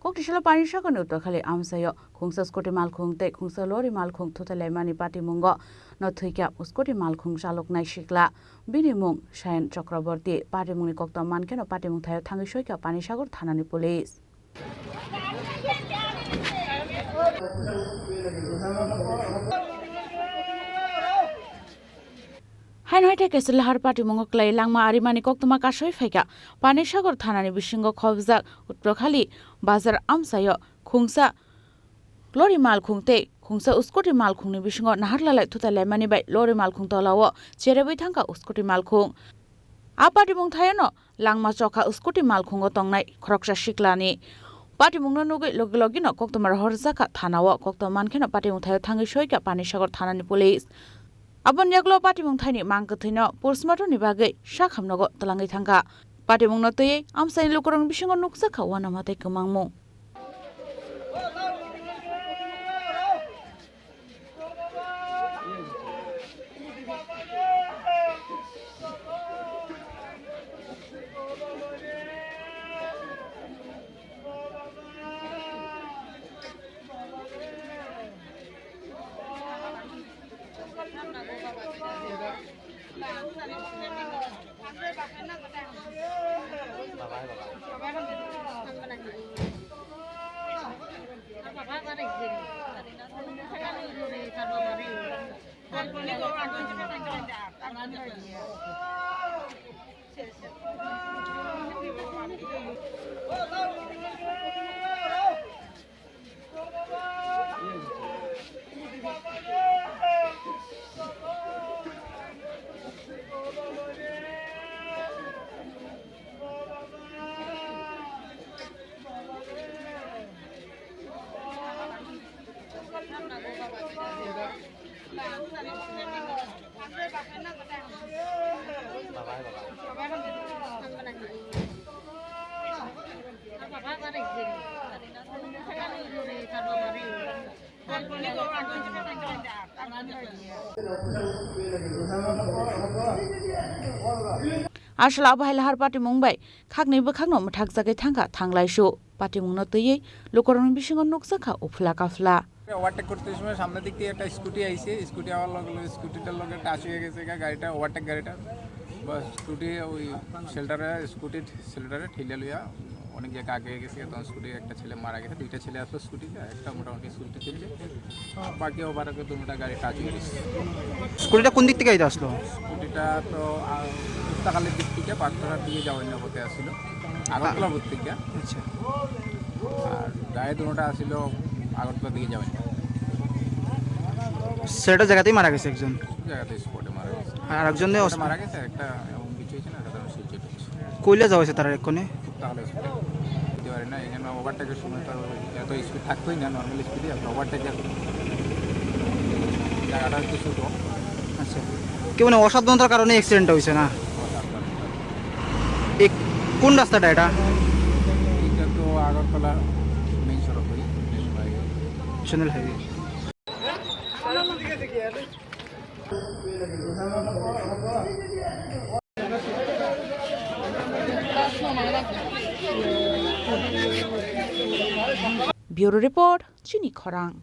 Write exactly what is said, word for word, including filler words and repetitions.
Koktisalo Panisagarni uttor khali amchaio khungsa scooty malkhung tei khungsa lorry malkhung thutai laimani patimungo no thwikha scooty malkhung chaloknai sikla. Bini mung Sayan Chakraborty. Patimungni koktom mankheno patimung thaio thangwi soikha Panisagar thanani police. Haino hai tei kaisa lahar patimungo kwlai langma arimani koktwma kasui phaikha. Panisagar thanani bisingo khobjak Uttorkhali bazar amchaio khungsa lorry malkhung tei khungsa scooty malkhungni bisingo nahar lalai thutai laimani bai lorry malkhung tolao cherebwi thangkha scooty malkhung. A patimung thaiono langma chokha scooty malkhungo tongnai khoroksa siklani. Patimungno nugwi logi logino koktwma rohorjakha thanao, koktwma mankheno patimung thaio thangwi soikha Panisagar thanani police. Aboni yagulo patimung thaini mang kwthwino postmortemni bagwi sakhamnogo twlangwi thangkha. Patimungno twiwi amchaini lukurokni bisingo nukjakha uanama tei kwmangmung. Aswla abo hai lahar patimung bai khakni bwkhakno mwthakjagwi thangkha thanglaisu. Patimungno twiwi lukurokni bisingo nukjakha uphla kaphla. Overtake করতে সময় সামনের দিক থেকে একটা স্কুটি আইছে, scooty hour লগে লগে স্কুটিটার লগে টাচ হয়ে গেছে গা গাড়িটা, ওভারটেক গাড়িটা। বা স্কুটি ওই শেল্টারে, স্কুটির শেল্টারে ঠেলে লইয়া অনেক জায়গা আগে গেছে, তখন স্কুটি একটা ছেলে মারা গেছে, দুইটা ছেলে আসলো স্কুটিতে, একটা মোটামুটি স্কুটিতে ঠেলছে, বাকি ওভারটেক দুটা গাড়ি টাচ হয়ে গেছে। স্কুটিটা কোন দিক থেকে আইতে আসলো? স্কুটিটা তো, আহ, মুক্তাখালীর দিক থেকে বাগধারার দিকে যাওয়ার পথে আসছিল, আগরতলা দিক থেকে। আচ্ছা। আর গাড়ি দুটা আসছিল আগরতলা দিকে যাওয়ার। সেটা জায়গাতেই মারা গেছে একজন। জায়গাতে স্পটে মারা গেছে। আর একজন স্পটে মারা গেছে, একটা এমন কিছু হয়েছে না, সাধারণ সিল চেট হচ্ছে। কইলে যাওয়া হয়েছে তারা এক্ষুনি? তাহলে বুঝতে পারি না, এখানে ওভারটেকের সময় তো এত স্পিড থাকতোই না, নর্মাল স্পিডে। আর ওভারটেকের জায়গাটা একটু ছোটো। আচ্ছা, কি মানে অসাবধানতার কারণে অ্যাক্সিডেন্টটা হয়েছে না? এই কোন রাস্তাটা এটা? এটা তো আগরতলা মেইন সড়ক, ওই national highway. National highway. Bureau Report, Chini Khorang.